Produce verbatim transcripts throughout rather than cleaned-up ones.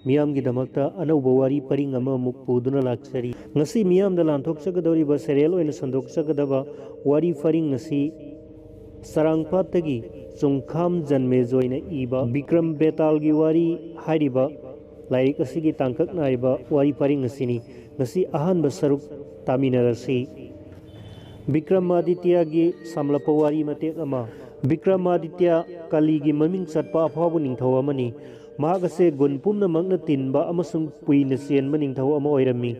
ꯃꯤꯌꯥꯝꯒꯤꯗꯃꯛꯇ ꯑꯅꯧꯕ ꯋꯥꯔꯤ ꯄꯔꯤꯡ ꯑꯃꯃꯨꯛ ꯄꯨꯗꯨꯅ ꯂꯥꯛꯆꯔꯤ꯫ ꯉꯁꯤ ꯃꯤꯌꯥꯝꯗ ꯂꯥꯟꯊꯣꯛꯆꯒꯗꯧꯔꯤꯕ serial ꯑꯣꯏꯅ ꯁꯟꯗꯣꯛꯆꯒꯗꯕ ꯋꯥꯔꯤ ꯄꯔꯤꯡ ꯑꯁꯤ ꯆꯔꯥꯡꯄꯥꯠꯇꯒꯤ ꯆꯨꯡꯈꯥꯝ ꯖꯟꯃꯦꯖꯣꯏꯅ ꯏꯕ ꯕꯤꯀ꯭ꯔꯝ ꯕꯦꯇꯥꯜꯒꯤ ꯋꯥꯔꯤ ꯍꯥꯏꯔꯤꯕ ꯂꯥꯏꯔꯤꯛ ꯑꯁꯤꯒꯤ ꯇꯥꯡꯀꯛ ꯅꯥꯏꯕ ꯋꯥꯔꯤ ꯄꯔꯤꯡ ꯑꯁꯤꯅꯤ꯫ ꯉꯁꯤ ꯑꯍꯥꯟꯕ ꯁꯔꯨꯛ ꯇꯥꯃꯤꯟꯅꯔꯁꯤ꯫ ꯕꯤꯀ꯭ꯔꯃꯥꯗꯤꯇ꯭ꯌꯒꯤ ꯁꯝꯂꯞꯄ ꯋꯥꯔꯤ ꯃꯇꯦꯛ ꯑꯃ꯫ ꯕꯤꯀ꯭ꯔꯃꯥꯗꯤꯇ꯭ꯌ ꯀꯂꯤꯒꯤ ꯃꯃꯤꯡ ꯆꯠꯄ ꯑꯐꯥꯎꯕ ꯅꯤꯡꯊꯧ ꯑꯃꯅꯤ꯫ ꯃꯍꯥꯛ ꯑꯁꯦ ꯒꯨꯟ ꯄꯨꯝꯅꯃꯛꯅ ꯇꯤꯟꯕ ꯑꯃꯁꯨꯡ ꯄꯨꯏꯅ ꯆꯦꯟꯕ ꯅꯤꯡꯊꯧ ꯑꯃ ꯑꯣꯏꯔꯝꯃꯤ꯫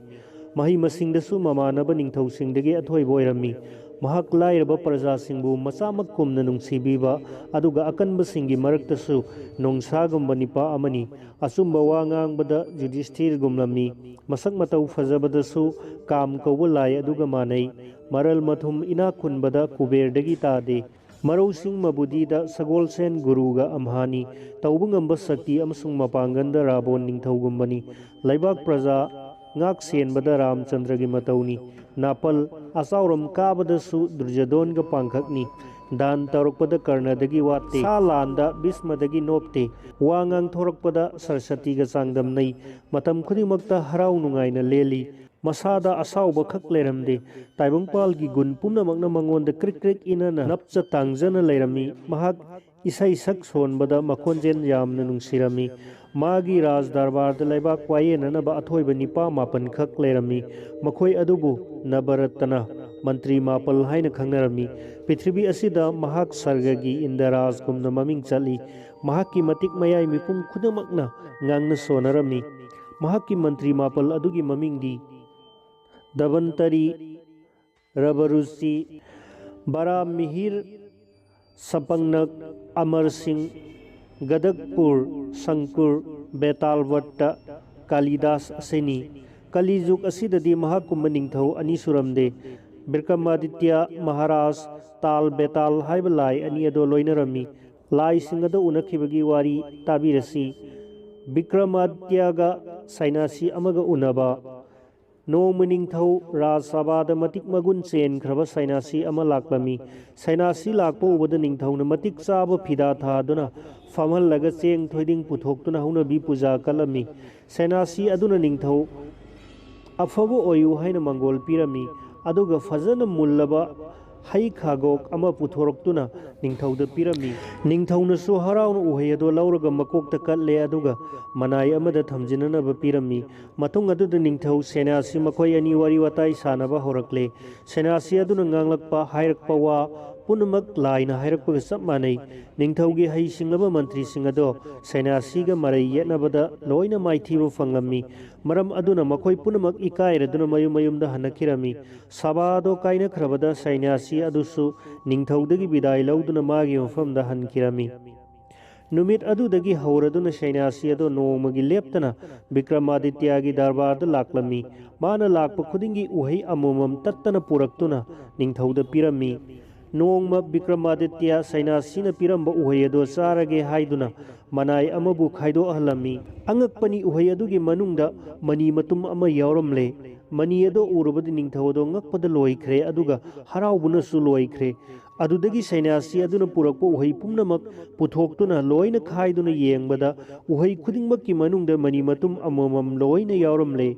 ꯃꯍꯩ ꯃꯁꯤꯡꯗꯁꯨ ꯃꯃꯥꯟꯅꯕ ꯅꯤꯡꯊꯧꯁꯤꯡꯗꯒꯤ ꯑꯊꯣꯏꯕ ꯑꯣꯏꯔꯝꯃꯤ꯫ ꯃꯍꯥꯛ ꯂꯥꯏꯔꯕ ꯄ꯭ꯔꯖꯥꯁꯤꯡꯕꯨ ꯃꯆꯥꯃꯛ ꯀꯨꯝꯅ ꯅꯨꯡꯁꯤꯕꯤꯕ, ꯑꯗꯨꯒ ꯑꯀꯟꯕꯁꯤꯡꯒꯤ ꯃꯔꯛꯇꯁꯨ ꯅꯣꯡꯁꯥꯒꯨꯝꯕ ꯅꯤꯄꯥ ꯑꯃꯅꯤ꯫ ꯑꯆꯨꯝꯕ ꯋꯥ ꯉꯥꯡꯕꯗ ꯌꯨꯙꯤꯁꯊꯤꯔꯒꯨꯝꯂꯝꯃꯤ꯫ ꯃꯁꯛ ꯃꯇꯧ ꯐꯖꯕꯗꯁꯨ ꯀꯥꯝ ꯀꯧꯕ ꯂꯥꯏ ꯑꯗꯨꯒ ꯃꯥꯟꯅꯩ꯫ ꯃꯔꯜ ꯃꯊꯨꯝ ꯏꯅꯥꯛ ꯈꯨꯟꯕꯗ ꯀꯨꯕꯦꯔꯗꯒꯤ ꯇꯥꯗꯦ꯫ ꯃꯔꯧꯁꯤꯡ ꯃꯕꯨꯗꯤꯗ ꯁꯒꯣꯜꯁꯦꯟ ꯒꯨꯔꯨꯒ ꯑꯝꯍꯥꯅꯤ꯫ ꯇꯧꯕ ꯉꯝꯕ ꯁꯛꯇꯤ ꯑꯃꯁꯨꯡ ꯃꯄꯥꯡꯒꯜꯗ ꯔꯥꯕꯣꯟ ꯅꯤꯡꯊꯧꯒꯨꯝꯕꯅꯤ꯫ ꯂꯩꯕꯥꯛ ꯄ꯭ꯔꯖꯥ ꯉꯥꯛ ꯁꯦꯟꯕꯗ ꯔꯥꯝꯆꯟꯗ꯭ꯔꯒꯤ ꯃꯇꯧꯅꯤ꯫ ꯅꯥꯄꯜ ꯑꯆꯥꯎꯔꯝ ꯀꯥꯕꯗꯁꯨ ꯗꯨꯔꯖꯣꯙꯣꯟꯒ ꯄꯥꯡꯈꯛꯅꯤ꯫ ꯗꯥꯟ ꯇꯧꯔꯛꯄꯗ ꯀꯔꯅꯗꯒꯤ ꯋꯥꯠꯇꯦ꯫ ꯁꯥ ꯂꯥꯟꯗ ꯚꯤꯁꯃꯗꯒꯤ ꯅꯣꯞꯇꯦ꯫ ꯋꯥ ꯉꯥꯡꯊꯣꯔꯛꯄꯗ ꯁꯔꯁꯇꯤꯒ ꯆꯥꯡꯗꯝꯅꯩ꯫ ꯃꯇꯝ ꯈꯨꯗꯤꯡꯃꯛꯇ ꯍꯔꯥꯎ ꯅꯨꯡꯉꯥꯏꯅ ꯂꯦꯜꯂꯤ꯫ ꯃꯁꯥꯗ ꯑꯁꯥꯎꯕ ꯈꯛ ꯂꯩꯔꯝꯗꯦ꯫ ꯇꯥꯏꯕꯪꯄꯥꯜꯒꯤ ꯒꯨꯟ ꯄꯨꯝꯅꯃꯛꯅ ꯃꯉꯣꯟꯗ ꯀ꯭ꯔꯤꯛ ꯀ꯭ꯔꯤꯛ ꯏꯅꯅ ꯅꯞꯆ ꯇꯥꯡꯖꯅ ꯂꯩꯔꯝꯃꯤ꯫ ꯃꯍꯥꯛ ꯏꯁꯩ ꯁꯛ ꯁꯣꯟꯕꯗ ꯃꯈꯣꯟꯖꯦꯜ ꯌꯥꯝꯅ ꯅꯨꯡꯁꯤꯔꯝꯃꯤ꯫ ꯃꯥꯒꯤ ꯔꯥꯖ ꯗꯔꯕꯥꯔꯗ ꯂꯩꯕꯥꯛ ꯋꯥꯌꯦꯟꯅꯅꯕ ꯑꯊꯣꯏꯕ ꯅꯤꯄꯥ ꯃꯥꯄꯟ ꯈꯛ ꯂꯩꯔꯝꯃꯤ꯫ ꯃꯈꯣꯏ ꯑꯗꯨꯕꯨ ꯅꯕꯔꯠꯇꯅ, ꯃꯟꯇ꯭ꯔꯤ ꯃꯥꯄꯜ ꯍꯥꯏꯅ ꯈꯪꯅꯔꯝꯃꯤ꯫ ꯄ꯭ꯔꯤꯊꯤꯕꯤ ꯑꯁꯤꯗ ꯃꯍꯥꯛ ꯁꯔꯒꯒꯤ ꯏꯟꯗꯔꯥꯖꯒꯨꯝꯅ ꯃꯃꯤꯡ ꯆꯠꯂꯤ꯫ ꯃꯍꯥꯛꯀꯤ ꯃꯇꯤꯛ ꯃꯌꯥꯏ ꯃꯤꯄꯨꯝ ꯈꯨꯗꯤꯡꯃꯛꯅ ꯉꯥꯡꯅ ꯁꯣꯟꯅꯔꯝꯃꯤ꯫ ꯃꯍꯥꯛꯀꯤ ꯃꯟꯇ꯭ꯔꯤ ꯃꯥꯄꯜ ꯑꯗꯨꯒꯤ ꯃꯃꯤꯡꯗꯤ ꯗꯕꯟꯇꯔꯤ, ꯔꯕꯔꯨꯆꯤ, ꯕꯔꯥꯃꯤꯍꯤꯔ, ꯁꯄꯪꯅꯛ, ꯑꯃꯔ ꯁꯤꯡ, ꯒꯗꯛꯄꯨꯔ, ꯁꯪꯀꯨꯔ, ꯕꯦꯇꯥꯜꯕꯠꯇ, ꯀꯥꯂꯤꯗꯥꯁ ꯑꯁꯤꯅꯤ꯫ ꯀꯂꯤꯖꯨꯒ ꯑꯁꯤꯗꯗꯤ ꯃꯍꯥꯛꯀꯨꯝꯕ ꯅꯤꯡꯊꯧ ꯑꯅꯤ ꯁꯨꯔꯝꯗꯦ꯫ ꯕꯤꯀ꯭ꯔꯃꯥꯗꯤꯇ꯭ꯌ ꯃꯍꯥꯔꯥꯖ ꯇꯥꯜ ꯕꯦꯇꯥꯜ ꯍꯥꯏꯕ ꯂꯥꯏ ꯑꯅꯤ ꯑꯗꯣ ꯂꯣꯏꯅꯔꯝꯃꯤ꯫ ꯂꯥꯏꯁꯤꯡ ꯑꯗꯣ ꯎꯅꯈꯤꯕꯒꯤ ꯋꯥꯔꯤ ꯇꯥꯕꯤꯔꯁꯤ꯫ ꯕꯤꯀ꯭ꯔꯃꯥꯗꯤꯇ꯭ꯌꯒ ꯁꯩꯅꯥꯁꯤ ꯑꯃꯒ ꯎꯅꯕ꯫ ꯅꯣꯡꯃ ꯅꯤꯡꯊꯧ ꯔꯥꯖꯁꯚꯥꯗ ꯃꯇꯤꯛ ꯃꯒꯨꯟ ꯆꯦꯟꯈ꯭ꯔꯕ ꯁꯩꯅꯥꯁꯤ ꯑꯃ ꯂꯥꯛꯂꯝꯃꯤ꯫ ꯁꯩꯅꯥꯁꯤ ꯂꯥꯛꯄ ꯎꯕꯗ ꯅꯤꯡꯊꯧꯅ ꯃꯇꯤꯛ ꯆꯥꯕ ꯐꯤꯗꯥ ꯊꯥꯗꯨꯅ ꯐꯝꯍꯜꯂꯒ ꯆꯦꯡ ꯊꯣꯏꯗꯤꯡ ꯄꯨꯊꯣꯛꯇꯨꯅ ꯍꯧꯅꯕꯤ ꯄꯨꯖꯥ ꯀꯠꯂꯝꯃꯤ꯫ ꯁꯩꯅꯥꯁꯤ ꯑꯗꯨꯅ ꯅꯤꯡꯊꯧ ꯑꯐꯕ ꯑꯣꯏꯌꯨ ꯍꯥꯏꯅ ꯃꯪꯒꯣꯜ ꯄꯤꯔꯝꯃꯤ, ꯑꯗꯨꯒ ꯐꯖꯅ ꯃꯨꯜꯂꯕ ꯍꯩ ꯈꯥꯒꯣꯛ ꯑꯃ ꯄꯨꯊꯣꯔꯛꯇꯨꯅ ꯅꯤꯡꯊꯧꯗ ꯄꯤꯔꯝꯃꯤ꯫ ꯅꯤꯡꯊꯧꯅꯁꯨ ꯍꯔꯥꯎꯅ ꯎꯍꯩ ꯑꯗꯨ ꯂꯧꯔꯒ ꯃꯀꯣꯛꯇ ꯀꯠꯂꯦ, ꯑꯗꯨꯒ ꯃꯅꯥꯏ ꯑꯃꯗ ꯊꯝꯖꯤꯟꯅꯅꯕ ꯄꯤꯔꯝꯃꯤ꯫ ꯃꯇꯨꯡ ꯑꯗꯨꯗ ꯅꯤꯡꯊꯧ ꯁꯦꯅꯥꯁꯤ ꯃꯈꯣꯏ ꯑꯅꯤ ꯋꯥꯔꯤ ꯋꯥꯇꯥꯏ ꯁꯥꯟꯅꯕ ꯍꯧꯔꯛꯂꯦ꯫ ꯁꯦꯅꯥꯁꯤ ꯑꯗꯨꯅ ꯉꯥꯡꯂꯛꯄ, ꯍꯥꯏꯔꯛꯄ ꯋꯥ ꯄꯨꯝꯅꯃꯛ ꯂꯥꯏꯅ ꯍꯥꯏꯔꯛꯄꯒ ꯆꯞ ꯃꯥꯟꯅꯩ꯫ ꯅꯤꯡꯊꯧꯒꯤ ꯍꯩ ꯁꯤꯡꯂꯕ ꯃꯟꯇ꯭ꯔꯤꯁꯤꯡ ꯑꯗꯣ ꯁꯦꯅꯥꯁꯤꯒ ꯃꯔꯩ ꯌꯦꯠꯅꯕꯗ ꯂꯣꯏꯅ ꯃꯥꯏꯊꯤꯕ ꯐꯪꯂꯝꯃꯤ꯫ ꯃꯔꯝ ꯑꯗꯨꯅ ꯃꯈꯣꯏ ꯄꯨꯝꯅꯃꯛ ꯏꯀꯥꯏꯔꯗꯨꯅ ꯃꯌꯨꯝ ꯃꯌꯨꯝꯗ ꯍꯟꯅꯈꯤꯔꯝꯃꯤ꯫ ꯁꯚꯥ ꯑꯗꯣ ꯀꯥꯏꯅꯈ꯭ꯔꯕꯗ ꯁꯩꯅꯥꯁꯤ ꯑꯗꯨꯁꯨ ꯅꯤꯡꯊꯧꯗꯒꯤ ꯕꯤꯗꯥꯏ ꯂꯧꯗꯨꯅ ꯃꯥꯒꯤ ꯃꯐꯝꯗ ꯍꯟꯈꯤꯔꯝꯃꯤ꯫ ꯅꯨꯃꯤꯠ ꯑꯗꯨꯗꯒꯤ ꯍꯧꯔꯗꯨꯅ ꯁꯩꯅꯥꯁꯤ ꯑꯗꯣ ꯅꯣꯡꯃꯒꯤ ꯂꯦꯞꯇꯅ ꯕꯤꯀ꯭ꯔꯃꯥꯗꯤꯇ꯭ꯌꯒꯤ ꯗꯔꯕꯥꯔꯗ ꯂꯥꯛꯂꯝꯃꯤ꯫ ꯃꯥꯅ ꯂꯥꯛꯄ ꯈꯨꯗꯤꯡꯒꯤ ꯎꯍꯩ ꯑꯃꯃꯝ ꯇꯠꯇꯅ ꯄꯨꯔꯛꯇꯨꯅ ꯅꯤꯡꯊꯧꯗ ꯄꯤꯔꯝꯃꯤ꯫ ꯅꯣꯡꯃ ꯕꯤꯀ꯭ꯔꯃꯥꯗꯤꯇ꯭ꯌ ꯁꯩꯅꯥꯁꯤꯅ ꯄꯤꯔꯝꯕ ꯎꯍꯩ ꯑꯗꯣ ꯆꯥꯔꯒꯦ ꯍꯥꯏꯗꯨꯅ ꯃꯅꯥꯏ ꯑꯃꯕꯨ ꯈꯥꯏꯗꯣꯛꯍꯜꯂꯝꯃꯤ꯫ ꯑꯉꯛꯄꯅꯤ, ꯎꯍꯩ ꯑꯗꯨꯒꯤ ꯃꯅꯨꯡꯗ ꯃꯅꯤ ꯃꯇꯨꯝ ꯑꯃ ꯌꯥꯎꯔꯝꯂꯦ꯫ ꯃꯅꯤ ꯑꯗꯣ ꯎꯔꯨꯕꯗ ꯅꯤꯡꯊꯧ ꯑꯗꯣ ꯉꯛꯄꯗ ꯂꯣꯏꯈ꯭ꯔꯦ, ꯑꯗꯨꯒ ꯍꯔꯥꯎꯕꯅꯁꯨ ꯂꯣꯏꯈ꯭ꯔꯦ꯫ ꯑꯗꯨꯗꯒꯤ ꯁꯩꯅꯥꯁꯤ ꯑꯗꯨꯅ ꯄꯨꯔꯛꯄ ꯎꯍꯩ ꯄꯨꯝꯅꯃꯛ ꯄꯨꯊꯣꯛꯇꯨꯅ ꯂꯣꯏꯅ ꯈꯥꯏꯗꯨꯅ ꯌꯦꯡꯕꯗ ꯎꯍꯩ ꯈꯨꯗꯤꯡꯃꯛꯀꯤ ꯃꯅꯨꯡꯗ ꯃꯅꯤ ꯃꯇꯨꯝ ꯑꯃꯃꯝ ꯂꯣꯏꯅ ꯌꯥꯎꯔꯝꯂꯦ꯫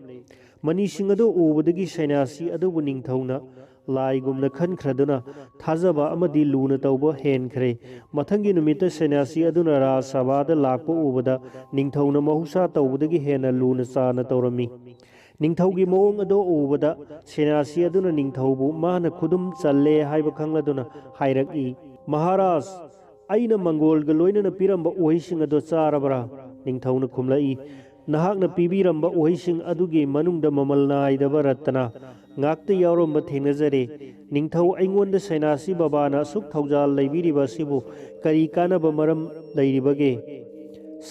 ꯃꯅꯤꯁꯤꯡ ꯑꯗꯨ ꯎꯕꯗꯒꯤ ꯁꯩꯅꯥꯁꯤ ꯑꯗꯨꯕꯨ ꯅꯤꯡꯊꯧꯅ ꯂꯥꯏꯒꯨꯝꯅ ꯈꯟꯈ꯭ꯔꯗꯨꯅ ꯊꯥꯖꯕ ꯑꯃꯗꯤ ꯂꯨꯅ ꯇꯧꯕ ꯍꯦꯟꯈ꯭ꯔꯦ꯫ ꯃꯊꯪꯒꯤ ꯅꯨꯃꯤꯠꯇ ꯁꯩꯅꯥꯁꯤ ꯑꯗꯨꯅ ꯔꯥꯖ ꯁꯚꯥꯗ ꯂꯥꯛꯄ ꯎꯕꯗ ꯅꯤꯡꯊꯧꯅ ꯃꯍꯧꯁꯥ ꯇꯧꯕꯗꯒꯤ ꯍꯦꯟꯅ ꯂꯨꯅ ꯆꯥꯅ ꯇꯧꯔꯝꯃꯤ꯫ ꯅꯤꯡꯊꯧꯒꯤ ꯃꯑꯣꯡ ꯑꯗꯨ ꯎꯕꯗ ꯁꯦꯅꯥꯁꯤ ꯑꯗꯨꯅ ꯅꯤꯡꯊꯧꯕꯨ ꯃꯥꯅ ꯈꯨꯗꯨꯝ ꯆꯜꯂꯦ ꯍꯥꯏꯕ ꯈꯪꯂꯗꯨꯅ ꯍꯥꯏꯔꯛꯏ, "ꯃꯍꯥꯔꯥꯖ, ꯑꯩꯅ ꯃꯪꯒꯣꯜꯒ ꯂꯣꯏꯅꯅ ꯄꯤꯔꯝꯕ ꯎꯍꯩꯁꯤꯡ ꯑꯗꯨ ꯆꯥꯔꯕ꯭ꯔꯥ?" ꯅꯤꯡꯊꯧꯅ ꯈꯨꯝꯂꯛꯏ, "ꯅꯍꯥꯛꯅ ꯄꯤꯕꯤꯔꯝꯕ ꯎꯍꯩꯁꯤꯡ ꯑꯗꯨꯒꯤ ꯃꯅꯨꯡꯗ ꯃꯃꯜ ꯅꯥꯏꯗꯕ ꯔꯠꯇꯅ ꯉꯥꯛꯇ ꯌꯥꯎꯔꯝꯕ ꯊꯦꯡꯅꯖꯔꯦ꯫ ꯅꯤꯡꯊꯧ, ꯑꯩꯉꯣꯟꯗ ꯁꯩꯅꯥꯁꯤ ꯕꯕꯥꯅ ꯑꯁꯨꯛ ꯊꯧꯖꯥꯜ ꯂꯩꯕꯤꯔꯤꯕ ꯑꯁꯤꯕꯨ ꯀꯔꯤ ꯀꯥꯟꯅꯕ ꯃꯔꯝ ꯂꯩꯔꯤꯕꯒꯦ?"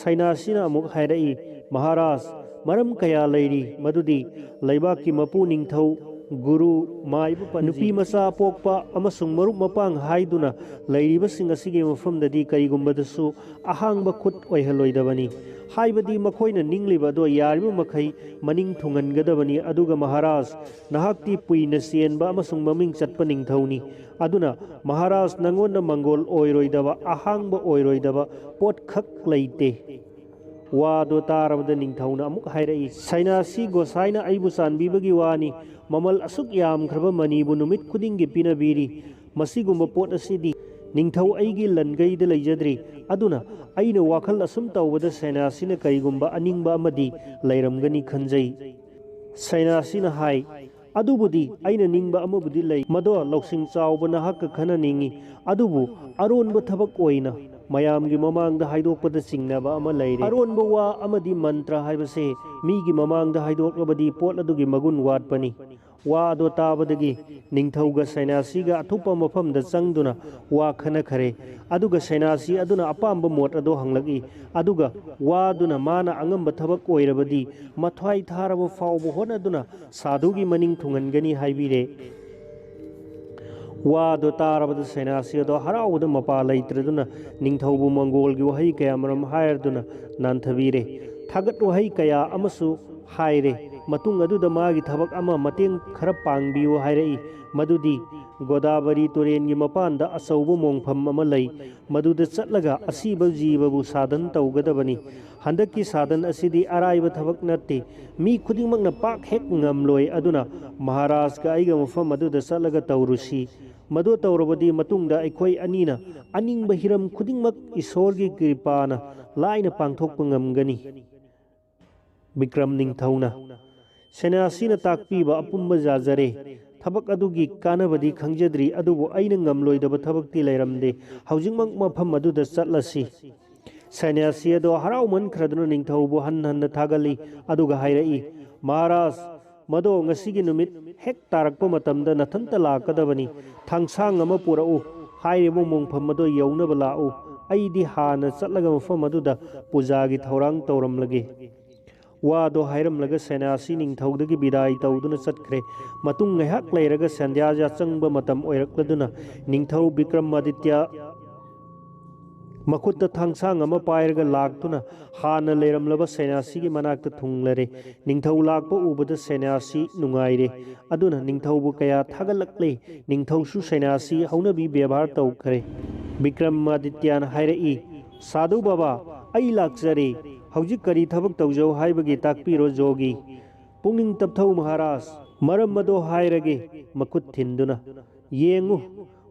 ꯁꯩꯅꯥꯁꯤꯅ ꯑꯃꯨꯛ ꯍꯥꯏꯔꯛꯏ, "ꯃꯍꯥꯔꯥꯖ, ꯃꯔꯝ ꯀꯌꯥ ꯂꯩꯔꯤ, ꯃꯗꯨꯗꯤ ꯂꯩꯕꯥꯛꯀꯤ ꯃꯄꯨ ꯅꯤꯡꯊꯧ ꯒꯨꯔꯨ, ꯃꯥꯏꯕ ꯄꯟꯖꯤ, ꯅꯨꯄꯤ ꯃꯆꯥ ꯄꯣꯛꯄ ꯑꯃꯁꯨꯡ ꯃꯔꯨꯞ ꯃꯄꯥꯡ ꯍꯥꯏꯗꯨꯅ ꯂꯩꯔꯤꯕꯁꯤꯡ ꯑꯁꯤꯒꯤ ꯃꯐꯝꯗꯗꯤ ꯀꯔꯤꯒꯨꯝꯕꯗꯁꯨ ꯑꯍꯥꯡꯕ ꯈꯨꯠ ꯑꯣꯏꯍꯜꯂꯣꯏꯗꯕꯅꯤ꯫ ꯍꯥꯏꯕꯗꯤ ꯃꯈꯣꯏꯅ ꯅꯤꯡꯂꯤꯕ ꯑꯗꯣ ꯌꯥꯔꯤꯕ ꯃꯈꯩ ꯃꯅꯤꯡ ꯊꯨꯡꯍꯟꯒꯗꯕꯅꯤ꯫ ꯑꯗꯨꯒ ꯃꯍꯥꯔꯥꯖ, ꯅꯍꯥꯛꯇꯤ ꯀꯨꯏꯅ ꯆꯦꯟꯕ ꯑꯃꯁꯨꯡ ꯃꯃꯤꯡ ꯆꯠꯄ ꯅꯤꯡꯊꯧꯅꯤ꯫ ꯑꯗꯨꯅ ꯃꯍꯥꯔꯥꯖ, ꯅꯉꯣꯟꯗ ꯃꯪꯒꯣꯜ ꯑꯣꯏꯔꯣꯏꯗꯕ, ꯑꯍꯥꯡꯕ ꯑꯣꯏꯔꯣꯏꯗꯕ ꯄꯣꯠꯈꯛ ꯂꯩꯇꯦ꯫ ꯋꯥꯗꯣ ꯇꯥꯔꯕꯗ ꯅꯤꯡꯊꯧꯅ ꯑꯃꯨꯛ ꯍꯥꯏꯔꯛꯏ, "ꯁꯩꯅꯥꯁꯤ ꯒꯣꯁꯥꯏꯅ ꯑꯩꯕꯨ ꯆꯥꯟꯕꯤꯕꯒꯤ ꯋꯥꯅꯤ, ꯃꯃꯜ ꯑꯁꯨꯛ ꯌꯥꯝꯈ꯭ꯔꯕ ꯃꯅꯤꯕꯨ ꯅꯨꯃꯤꯠ ꯈꯨꯗꯤꯡꯒꯤ ꯄꯤꯅꯕꯤꯔꯤ꯫ ꯃꯁꯤꯒꯨꯝꯕ ꯄꯣꯠ ꯑꯁꯤꯗꯤ ꯅꯤꯡꯊꯧ ꯑꯩꯒꯤ ꯂꯟꯒꯩꯗ ꯂꯩꯖꯗ꯭ꯔꯤ꯫ ꯑꯗꯨꯅ ꯑꯩꯅ ꯋꯥꯈꯜ ꯑꯁꯨꯝ ꯇꯧꯕꯗ ꯁꯩꯅꯥꯁꯤꯅ ꯀꯔꯤꯒꯨꯝꯕ ꯑꯅꯤꯡꯕ ꯑꯃꯗꯤ ꯂꯩꯔꯝꯒꯅꯤ ꯈꯟꯖꯩ꯫" ꯁꯩꯅꯥꯁꯤꯅ ꯍꯥꯏ, "ꯑꯗꯨꯕꯨꯗꯤ ꯑꯩꯅ ꯅꯤꯡꯕ ꯑꯃꯕꯨꯗꯤ ꯂꯩ, ꯃꯗꯣ ꯂꯧꯁꯤꯡ ꯆꯥꯎꯕ ꯅꯍꯥꯛꯀ ꯈꯟꯅꯅꯤꯡꯏ꯫ ꯑꯗꯨꯕꯨ ꯑꯔꯣꯟꯕ ꯊꯕꯛ ꯑꯣꯏꯅ ꯃꯌꯥꯝꯒꯤ ꯃꯃꯥꯡꯗ ꯍꯥꯏꯗꯣꯛꯄꯗ ꯆꯤꯡꯅꯕ ꯑꯃ ꯂꯩꯔꯦ꯫ ꯑꯔꯣꯟꯕ ꯋꯥ ꯑꯃꯗꯤ ꯃꯟꯇ꯭ꯔ ꯍꯥꯏꯕꯁꯦ ꯃꯤꯒꯤ ꯃꯃꯥꯡꯗ ꯍꯥꯏꯗꯣꯛꯂꯕꯗꯤ ꯄꯣꯠ ꯑꯗꯨꯒꯤ ꯃꯒꯨꯟ ꯋꯥꯠꯄꯅꯤ꯫" ꯋꯥ ꯑꯗꯣ ꯇꯥꯕꯗꯒꯤ ꯅꯤꯡꯊꯧꯒ ꯁꯩꯅꯥꯁꯤꯒ ꯑꯊꯨꯞꯄ ꯃꯐꯝꯗ ꯆꯪꯗꯨꯅ ꯋꯥ ꯈꯟꯅꯈꯔꯦ꯫ ꯑꯗꯨꯒ ꯁꯩꯅꯥꯁꯤ ꯑꯗꯨꯅ ꯑꯄꯥꯝꯕ ꯃꯣꯠ ꯑꯗꯣ ꯍꯪꯂꯛꯏ꯫ ꯑꯗꯨꯒ ꯋꯥꯗꯨꯅ ꯃꯥꯅ ꯑꯉꯝꯕ ꯊꯕꯛ ꯑꯣꯏꯔꯕꯗꯤ ꯃꯊ꯭ꯋꯥꯏ ꯊꯥꯔꯕ ꯐꯥꯎꯕ ꯍꯣꯠꯅꯗꯨꯅ ꯁꯥꯙꯨꯒꯤ ꯃꯅꯤꯡ ꯊꯨꯡꯍꯟꯒꯅꯤ ꯍꯥꯏꯕꯤꯔꯦ꯫ ꯋꯥꯗꯣ ꯇꯥꯔꯕꯗ ꯁꯩꯅꯥꯁꯤ ꯑꯗꯣ ꯍꯔꯥꯎꯕꯗ ꯃꯄꯥ ꯂꯩꯇ꯭ꯔꯗꯨꯅ ꯅꯤꯡꯊꯧꯕꯨ ꯃꯪꯒꯣꯜꯒꯤ ꯋꯥꯍꯩ ꯀꯌꯥꯃꯔꯨꯝ ꯍꯥꯏꯔꯗꯨꯅ ꯅꯥꯟꯊꯕꯤꯔꯦ꯫ ꯊꯥꯒꯠ ꯋꯥꯍꯩ ꯀꯌꯥ ꯑꯃꯁꯨ ꯍꯥꯏꯔꯦ꯫ ꯃꯇꯨꯡ ꯑꯗꯨꯗ ꯃꯥꯒꯤ ꯊꯕꯛ ꯑꯃ ꯃꯇꯦꯡ ꯈꯔ ꯄꯥꯡꯕꯤꯌꯨ ꯍꯥꯏꯔꯛꯏ꯫ ꯃꯗꯨꯗꯤ ꯒꯣꯗꯥꯕꯔꯤ ꯇꯨꯔꯦꯟꯒꯤ ꯃꯄꯥꯟꯗ ꯑꯆꯧꯕ ꯃꯣꯡꯐꯝ ꯑꯃ ꯂꯩ꯫ ꯃꯗꯨꯗ ꯆꯠꯂꯒ ꯑꯁꯤꯕ ꯖꯤꯕꯕꯨ ꯁꯥꯗꯟ ꯇꯧꯒꯗꯕꯅꯤ꯫ ꯍꯟꯗꯛꯀꯤ ꯁꯥꯗꯟ ꯑꯁꯤꯗꯤ ꯑꯔꯥꯏꯕ ꯊꯕꯛ ꯅꯠꯇꯦ꯫ ꯃꯤ ꯈꯨꯗꯤꯡꯃꯛꯅ ꯄꯥꯛ ꯍꯦꯛ ꯉꯝꯂꯣꯏ꯫ ꯑꯗꯨꯅ ꯃꯍꯥꯔꯥꯖꯀ ꯑꯩꯒ ꯃꯐꯝ ꯑꯗꯨꯗ ꯆꯠꯂꯒ ꯇꯧꯔꯨꯁꯤ꯫ ꯃꯗꯨ ꯇꯧꯔꯕꯗꯤ ꯃꯇꯨꯡꯗ ꯑꯩꯈꯣꯏ ꯑꯅꯤꯅ ꯑꯅꯤꯡꯕ ꯍꯤꯔꯝ ꯈꯨꯗꯤꯡꯃꯛ ꯏꯁꯣꯔꯒꯤ ꯀ꯭ꯔꯤꯄꯥꯅ ꯂꯥꯏꯅ ꯄꯥꯡꯊꯣꯛꯄ ꯉꯝꯒꯅꯤ꯫ ꯕꯤꯀ꯭ꯔꯝ ꯅꯤꯡꯊꯧꯅ, "ꯁꯦꯅꯥꯁꯤꯅ ꯇꯥꯛꯄꯤꯕ ꯑꯄꯨꯝꯕ ꯌꯥꯖꯔꯦ꯫ ꯊꯕꯛ ꯑꯗꯨꯒꯤ ꯀꯥꯟꯅꯕꯗꯤ ꯈꯪꯖꯗ꯭ꯔꯤ, ꯑꯗꯨꯕꯨ ꯑꯩꯅ ꯉꯝꯂꯣꯏꯗꯕ ꯊꯕꯛꯇꯤ ꯂꯩꯔꯝꯗꯦ꯫ ꯍꯧꯖꯤꯛꯃꯛ ꯃꯐꯝ ꯑꯗꯨꯗ ꯆꯠꯂꯁꯤ꯫" ꯁꯟꯅ꯭ꯌꯥꯁꯤ ꯑꯗꯣ ꯍꯔꯥꯎꯃꯟꯈ꯭ꯔꯗꯨꯅ ꯅꯤꯡꯊꯧꯕꯨ ꯍꯟꯅ ꯍꯟꯅ ꯊꯥꯒꯠꯂꯤ, ꯑꯗꯨꯒ ꯍꯥꯏꯔꯛꯏ, "ꯃꯍꯥꯔꯥꯖ, ꯃꯗꯣ ꯉꯁꯤꯒꯤ ꯅꯨꯃꯤꯠ ꯍꯦꯛ ꯇꯥꯔꯛꯄ ꯃꯇꯝꯗ ꯅꯊꯟꯇ ꯂꯥꯛꯀꯗꯕꯅꯤ꯫ ꯊꯥꯡꯁꯥꯡ ꯑꯃ ꯄꯨꯔꯛꯎ꯫ ꯍꯥꯏꯔꯤꯕ ꯃꯣꯡꯐꯝ ꯑꯗꯣ ꯌꯧꯅꯕ ꯂꯥꯛꯎ꯫ ꯑꯩꯗꯤ ꯍꯥꯟꯅ ꯆꯠꯂꯒ ꯃꯐꯝ ꯑꯗꯨꯗ ꯄꯨꯖꯥꯒꯤ ꯊꯧꯔꯥꯡ ꯇꯧꯔꯝꯂꯒꯦ꯫" ꯋꯥꯗꯣ ꯍꯥꯏꯔꯝꯂꯒ ꯁꯦꯅꯥꯁꯤ ꯅꯤꯡꯊꯧꯗꯒꯤ ꯕꯤꯗꯥꯏ ꯇꯧꯗꯨꯅ ꯆꯠꯈ꯭ꯔꯦ꯫ ꯃꯇꯨꯡ ꯉꯥꯏꯍꯥꯛ ꯂꯩꯔꯒ ꯁꯟꯙ꯭ꯌꯥ ꯌꯥꯆꯪꯕ ꯃꯇꯝ ꯑꯣꯏꯔꯛꯂꯗꯨꯅ ꯅꯤꯡꯊꯧ ꯕꯤꯀ꯭ꯔꯃꯥꯗꯤꯇ꯭ꯌ ꯃꯈꯨꯠꯇ ꯊꯥꯡꯁꯥꯡ ꯑꯃ ꯄꯥꯏꯔꯒ ꯂꯥꯛꯇꯨꯅ ꯍꯥꯟꯅ ꯂꯩꯔꯝꯂꯕ ꯁꯦꯅꯥꯁꯤꯒꯤ ꯃꯅꯥꯛꯇ ꯊꯨꯡꯂꯔꯦ꯫ ꯅꯤꯡꯊꯧ ꯂꯥꯛꯄ ꯎꯕꯗ ꯁꯦꯅꯥꯁꯤ ꯅꯨꯡꯉꯥꯏꯔꯦ꯫ ꯑꯗꯨꯅ ꯅꯤꯡꯊꯧꯕꯨ ꯀꯌꯥ ꯊꯥꯒꯠꯂꯛꯂꯦ꯫ ꯅꯤꯡꯊꯧꯁꯨ ꯁꯦꯅꯥꯁꯤ ꯍꯧꯅꯕꯤ ꯕꯦꯕꯥꯔ ꯇꯧꯈ꯭ꯔꯦ꯫ ꯕꯤꯀ꯭ꯔꯃꯥꯗꯤꯇ꯭ꯌꯅ ꯍꯥꯏꯔꯛꯏ, "ꯁꯥꯙꯨ ꯕꯥꯕꯥ, ꯑꯩ ꯂꯥꯛꯆꯔꯦ꯫ ꯍꯧꯖꯤꯛ ꯀꯔꯤ ꯊꯕꯛ ꯇꯧꯖꯧ ꯍꯥꯏꯕꯒꯦ ꯇꯥꯛꯄꯤꯔꯣ ꯖꯣꯒꯤ꯫" "ꯄꯨꯛꯅꯤꯡ ꯇꯞꯊꯧ ꯃꯍꯥꯔꯥꯖ, ꯃꯔꯝ ꯑꯗꯣ ꯍꯥꯏꯔꯒꯦ꯫" ꯃꯈꯨꯠ ꯊꯤꯟꯗꯨꯅ, "ꯌꯦꯡꯉꯨ,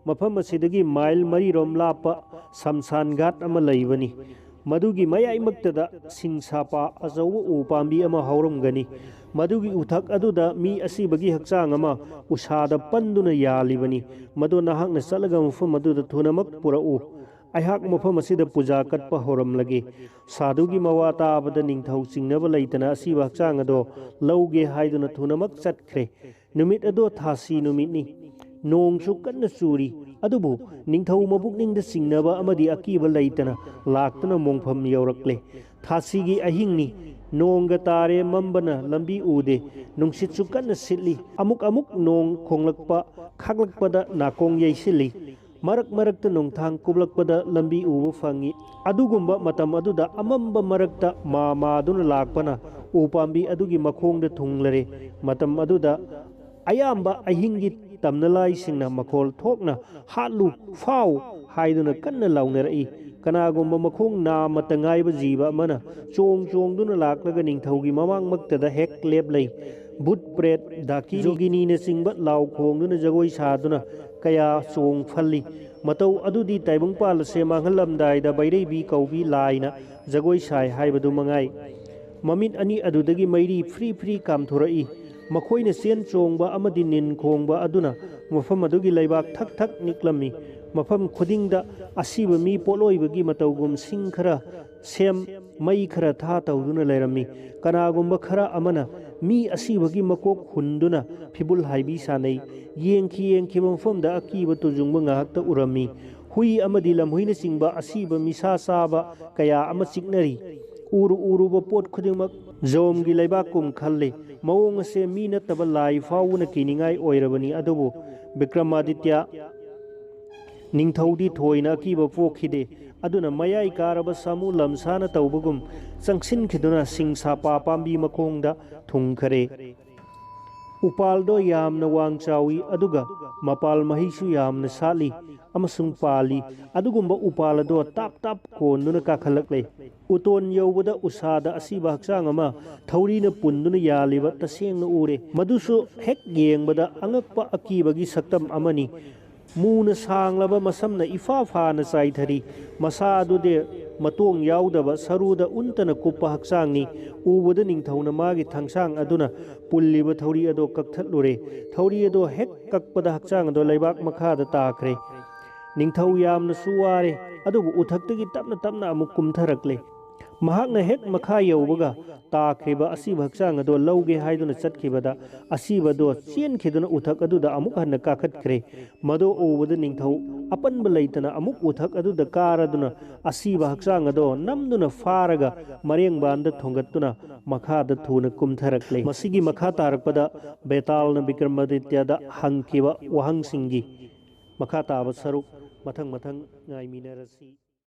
ꯃꯐꯝ ꯑꯁꯤꯗꯒꯤ ꯃꯥꯏꯜ ꯃꯔꯤꯔꯣꯝ ꯂꯥꯞꯄ ꯁꯝꯁꯥꯟ ꯘꯥꯠ ꯑꯃ ꯂꯩꯕꯅꯤ꯫ ꯃꯗꯨꯒꯤ ꯃꯌꯥꯏꯃꯛꯇꯗ ꯁꯤꯡꯁꯥꯄꯥ ꯑꯆꯧꯕ ꯎ ꯄꯥꯝꯕꯤ ꯑꯃ ꯍꯧꯔꯝꯒꯅꯤ꯫ ꯃꯗꯨꯒꯤ ꯎꯊꯛ ꯑꯗꯨꯗ ꯃꯤ ꯑꯁꯤꯕꯒꯤ ꯍꯛꯆꯥꯡ ꯑꯃ ꯎꯁꯥꯗ ꯄꯟꯗꯨꯅ ꯌꯥꯜꯂꯤꯕꯅꯤ꯫ ꯃꯗꯨ ꯅꯍꯥꯛꯅ ꯆꯠꯂꯒ ꯃꯐꯝ ꯑꯗꯨꯗ ꯊꯨꯅꯃꯛ ꯄꯨꯔꯛꯎ꯫ ꯑꯩꯍꯥꯛ ꯃꯐꯝ ꯑꯁꯤꯗ ꯄꯨꯖꯥ ꯀꯠꯄ ꯍꯧꯔꯝꯂꯒꯦ꯫" ꯁꯥꯙꯨꯒꯤ ꯃꯋꯥ ꯇꯥꯕꯗ ꯅꯤꯡꯊꯧ ꯆꯤꯡꯅꯕ ꯂꯩꯇꯅ ꯑꯁꯤꯕ ꯍꯛꯆꯥꯡ ꯑꯗꯣ ꯂꯧꯒꯦ ꯍꯥꯏꯗꯨꯅ ꯊꯨꯅꯃꯛ ꯆꯠꯈ꯭ꯔꯦ꯫ ꯅꯨꯃꯤꯠ ꯑꯗꯣ ꯊꯥꯁꯤ ꯅꯨꯃꯤꯠꯅꯤ꯫ ꯅꯣꯡꯁꯨ ꯀꯟꯅ ꯆꯨꯔꯤ꯫ ꯑꯗꯨꯕꯨ ꯅꯤꯡꯊꯧ ꯃꯄꯨꯛꯅꯤꯡꯗ ꯆꯤꯡꯅꯕ ꯑꯃꯗꯤ ꯑꯀꯤꯕ ꯂꯩꯇꯅ ꯂꯥꯛꯇꯨꯅ ꯃꯣꯡꯐꯝ ꯌꯧꯔꯛꯂꯦ꯫ ꯊꯥꯁꯤꯒꯤ ꯑꯍꯤꯡꯅꯤ꯫ ꯅꯣꯡꯒ ꯇꯥꯔꯦ, ꯃꯝꯕꯅ ꯂꯝꯕꯤ ꯎꯗꯦ꯫ ꯅꯨꯡꯁꯤꯠꯁꯨ ꯀꯟꯅ ꯁꯤꯠꯂꯤ꯫ ꯑꯃꯨꯛ ꯑꯃꯨꯛ ꯅꯣꯡ ꯈꯣꯡꯂꯛꯄ, ꯈꯥꯛꯂꯛꯄꯗ ꯅꯥꯀꯣꯡ ꯌꯩꯁꯤꯜꯂꯤ꯫ ꯃꯔꯛ ꯃꯔꯛꯇ ꯅꯣꯡꯊꯥꯡ ꯀꯨꯞꯂꯛꯄꯗ ꯂꯝꯕꯤ ꯎꯕ ꯐꯪꯏ꯫ ꯑꯗꯨꯒꯨꯝꯕ ꯃꯇꯝ ꯑꯗꯨꯗ ꯑꯃꯝꯕ ꯃꯔꯛꯇ ꯃꯥ ꯃꯥꯗꯨꯅ ꯂꯥꯛꯄꯅ ꯎ ꯄꯥꯝꯕꯤ ꯑꯗꯨꯒꯤ ꯃꯈꯣꯡꯗ ꯊꯨꯡꯂꯔꯦ꯫ ꯃꯇꯝ ꯑꯗꯨꯗ ꯑꯌꯥꯝꯕ ꯑꯍꯤꯡꯒꯤ ꯇꯝꯅꯂꯥꯏꯁꯤꯡꯅ ꯃꯈꯣꯜ ꯊꯣꯛꯅ "ꯍꯥꯠꯂꯨ! ꯐꯥꯎ!" ꯍꯥꯏꯗꯨꯅ ꯀꯟꯅ ꯂꯥꯎꯅꯔꯛꯏ꯫ ꯀꯅꯥꯒꯨꯝꯕ ꯃꯈꯣꯡ ꯅꯥꯃꯇ ꯉꯥꯏꯕ ꯖꯤꯕ ꯑꯃꯅ ꯆꯣꯡ ꯆꯣꯡꯗꯨꯅ ꯂꯥꯛꯂꯒ ꯅꯤꯡꯊꯧꯒꯤ ꯃꯃꯥꯡꯃꯛꯇꯗ ꯍꯦꯛ ꯂꯦꯞꯂꯩ꯫ ꯚꯨꯠ, ꯄ꯭ꯔꯦꯠ, ꯗꯥꯀꯤ, ꯖꯣꯒꯤꯅꯤꯅꯆꯤꯡꯕ ꯂꯥꯎ ꯈꯣꯡꯗꯨꯅ ꯖꯒꯣꯏ ꯁꯥꯗꯨꯅ ꯀꯌꯥ ꯆꯣꯡ ꯐꯜꯂꯤ꯫ ꯃꯇꯧ ꯑꯗꯨꯗꯤ ꯇꯥꯏꯕꯪꯄꯥꯜ ꯑꯁꯦ ꯃꯥꯡꯍꯜꯂꯝꯗꯥꯏꯗ ꯕꯩꯔꯩꯕꯤ ꯀꯧꯕꯤ ꯂꯥꯏꯅ ꯖꯒꯣꯏ ꯁꯥꯏ ꯍꯥꯏꯕꯗꯨ ꯃꯉꯥꯏ꯫ ꯃꯃꯤꯠ ꯑꯅꯤ ꯑꯗꯨꯗꯒꯤ ꯃꯩꯔꯤ ꯐ꯭ꯔꯤ ꯐ꯭ꯔꯤ ꯀꯥꯝꯊꯣꯔꯛꯏ꯫ ꯃꯈꯣꯏꯅ ꯆꯦꯟ ꯆꯣꯡꯕ ꯑꯃꯗꯤ ꯅꯤꯟ ꯈꯣꯡꯕ ꯑꯗꯨꯅ ꯃꯐꯝ ꯑꯗꯨꯒꯤ ꯂꯩꯕꯥꯛ ꯊꯛ ꯊꯛ ꯅꯤꯛꯂꯝꯃꯤ꯫ ꯃꯐꯝ ꯈꯨꯗꯤꯡꯗ ꯑꯁꯤꯕ ꯃꯤ ꯄꯣꯠꯂꯣꯏꯕꯒꯤ ꯃꯇꯧꯒꯨꯝ ꯁꯤꯡ ꯈꯔ ꯁꯦꯝ, ꯃꯩ ꯈꯔ ꯊꯥ ꯇꯧꯗꯨꯅ ꯂꯩꯔꯝꯃꯤ꯫ ꯀꯅꯥꯒꯨꯝꯕ ꯈꯔ ꯑꯃꯅ ꯃꯤ ꯑꯁꯤꯕꯒꯤ ꯃꯀꯣꯛ ꯍꯨꯟꯗꯨꯅ ꯐꯤꯕꯨꯜ ꯍꯥꯏꯕꯤ ꯁꯥꯟꯅꯩ꯫ ꯌꯦꯡꯈꯤ ꯌꯦꯡꯈꯤꯕ ꯃꯐꯝꯗ ꯑꯀꯤꯕ ꯇꯨꯖꯨꯡꯕ ꯉꯥꯏꯍꯥꯛꯇ ꯎꯔꯝꯃꯤ꯫ ꯍꯨꯏ ꯑꯃꯗꯤ ꯂꯝꯍꯨꯏꯅꯆꯤꯡꯕ ꯑꯁꯤꯕ ꯃꯤꯁꯥ ꯆꯥꯕ ꯀꯌꯥ ꯑꯃ ꯆꯤꯛꯅꯔꯤ꯫ ꯎꯔꯨ ꯎꯔꯨꯕ ꯄꯣꯠ ꯈꯨꯗꯤꯡꯃꯛ ꯖꯣꯝꯒꯤ ꯂꯩꯕꯥꯛꯀꯨꯝ ꯈꯜꯂꯤ꯫ ꯃꯑꯣꯡ ꯑꯁꯦ ꯃꯤ ꯅꯠꯇꯕ ꯂꯥꯏ ꯐꯥꯎꯕꯅ ꯀꯤꯅꯤꯡꯉꯥꯏ ꯑꯣꯏꯔꯕꯅꯤ꯫ ꯑꯗꯨꯕꯨ ꯕꯤꯀ꯭ꯔꯃꯥꯗꯤꯇ꯭ꯌ ꯅꯤꯡꯊꯧꯗꯤ ꯊꯣꯏꯅ ꯑꯀꯤꯕ ꯄꯣꯛꯈꯤꯗꯦ꯫ ꯑꯗꯨꯅ ꯃꯌꯥꯏ ꯀꯥꯔꯕ ꯁꯥꯃꯨ ꯂꯝꯁꯥꯅ ꯇꯧꯕꯒꯨꯝ ꯆꯪꯁꯤꯟꯈꯤꯗꯨꯅ ꯁꯤꯡꯁꯥꯄꯥ ꯄꯥꯝꯕꯤ ꯃꯈꯣꯡꯗ ꯊꯨꯡꯈꯔꯦ꯫ ꯎꯄꯥꯜꯗꯣ ꯌꯥꯝꯅ ꯋꯥꯡ ꯆꯥꯎꯏ, ꯑꯗꯨꯒ ꯃꯄꯥꯜ ꯃꯍꯩꯁꯨ ꯌꯥꯝꯅ ꯁꯥꯠꯂꯤ ꯑꯃꯁꯨꯡ ꯄꯥꯜꯂꯤ꯫ ꯑꯗꯨꯒꯨꯝꯕ ꯎꯄꯥꯜ ꯑꯗꯣ ꯇꯥꯞ ꯇꯥꯞ ꯀꯣꯟꯗꯨꯅ ꯀꯥꯈꯠꯂꯛꯂꯦ꯫ ꯎꯇꯣꯟ ꯌꯧꯕꯗ ꯎꯁꯥꯗ ꯑꯁꯤꯕ ꯍꯛꯆꯥꯡ ꯑꯃ ꯊꯧꯔꯤꯅ ꯄꯨꯟꯗꯨꯅ ꯌꯥꯜꯂꯤꯕ ꯇꯁꯦꯡꯅ ꯎꯔꯦ꯫ ꯃꯗꯨꯁꯨ ꯍꯦꯛ ꯌꯦꯡꯕꯗ ꯑꯉꯛꯄ ꯑꯀꯤꯕꯒꯤ ꯁꯛꯇꯝ ꯑꯃꯅꯤ꯫ ꯃꯨꯅ ꯁꯥꯡꯂꯕ ꯃꯁꯝꯅ ꯏꯐꯥ ꯐꯥꯅ ꯆꯥꯏꯊꯔꯤ꯫ ꯃꯁꯥ ꯑꯗꯨꯗꯤ ꯃꯇꯣꯡ ꯌꯥꯎꯗꯕ ꯁꯔꯨꯗ ꯎꯟꯇꯅ ꯀꯨꯞꯄ ꯍꯛꯆꯥꯡꯅꯤ꯫ ꯎꯕꯗ ꯅꯤꯡꯊꯧꯅ ꯃꯥꯒꯤ ꯊꯥꯡꯁꯥꯡ ꯑꯗꯨꯅ ꯄꯨꯜꯂꯤꯕ ꯊꯧꯔꯤ ꯑꯗꯣ ꯀꯛꯊꯠꯂꯨꯔꯦ꯫ ꯊꯧꯔꯤ ꯑꯗꯣ ꯍꯦꯛ ꯀꯛꯄꯗ ꯍꯛꯆꯥꯡ ꯑꯗꯣ ꯂꯩꯕꯥꯛ ꯃꯈꯥꯗ ꯇꯥꯈ꯭ꯔꯦ꯫ ꯅꯤꯡꯊꯧ ꯌꯥꯝꯅꯁꯨ ꯋꯥꯔꯦ, ꯑꯗꯨꯕꯨ ꯎꯊꯛꯇꯒꯤ ꯇꯞꯅ ꯇꯞꯅ ꯑꯃꯨꯛ ꯀꯨꯝꯊꯔꯛꯂꯦ꯫ ꯃꯍꯥꯛꯅ ꯍꯦꯛ ꯃꯈꯥ ꯌꯧꯕꯒ ꯇꯥꯈ꯭ꯔꯤꯕ ꯑꯁꯤꯕ ꯍꯛꯆꯥꯡ ꯑꯗꯣ ꯂꯧꯒꯦ ꯍꯥꯏꯗꯨꯅ ꯆꯠꯈꯤꯕꯗ, ꯑꯁꯤꯕꯗꯣ ꯆꯦꯟꯈꯤꯗꯨꯅ ꯎꯊꯛ ꯑꯗꯨꯗ ꯑꯃꯨꯛ ꯍꯟꯅ ꯀꯥꯈꯠꯈ꯭ꯔꯦ꯫ ꯃꯗꯨ ꯎꯕꯗ ꯅꯤꯡꯊꯧ ꯑꯄꯟꯕ ꯂꯩꯇꯅ ꯑꯃꯨꯛ ꯎꯊꯛ ꯑꯗꯨꯗ ꯀꯥꯔꯗꯨꯅ ꯑꯁꯤꯕ ꯍꯛꯆꯥꯡ ꯑꯗꯣ ꯅꯝꯗꯨꯅ ꯐꯥꯔꯒ ꯃꯔꯦꯡꯕꯥꯟꯗ ꯊꯣꯡꯒꯠꯇꯨꯅ ꯃꯈꯥꯗ ꯊꯨꯅ ꯀꯨꯝꯊꯔꯛꯂꯦ꯫ ꯃꯁꯤꯒꯤ ꯃꯈꯥ ꯇꯥꯔꯛꯄꯗ ꯕꯦꯇꯥꯜꯅ ꯕꯤꯀ꯭ꯔꯃꯥꯗꯤꯇ꯭ꯌꯗ ꯍꯪꯈꯤꯕ ꯋꯥꯍꯪꯁꯤꯡꯒꯤ ꯃꯈꯥ ꯇꯥꯕ ꯁꯔꯨꯛ ꯃꯊꯪ ꯃꯊꯪ ꯉꯥꯏꯃꯤꯟꯅꯔꯁꯤ꯫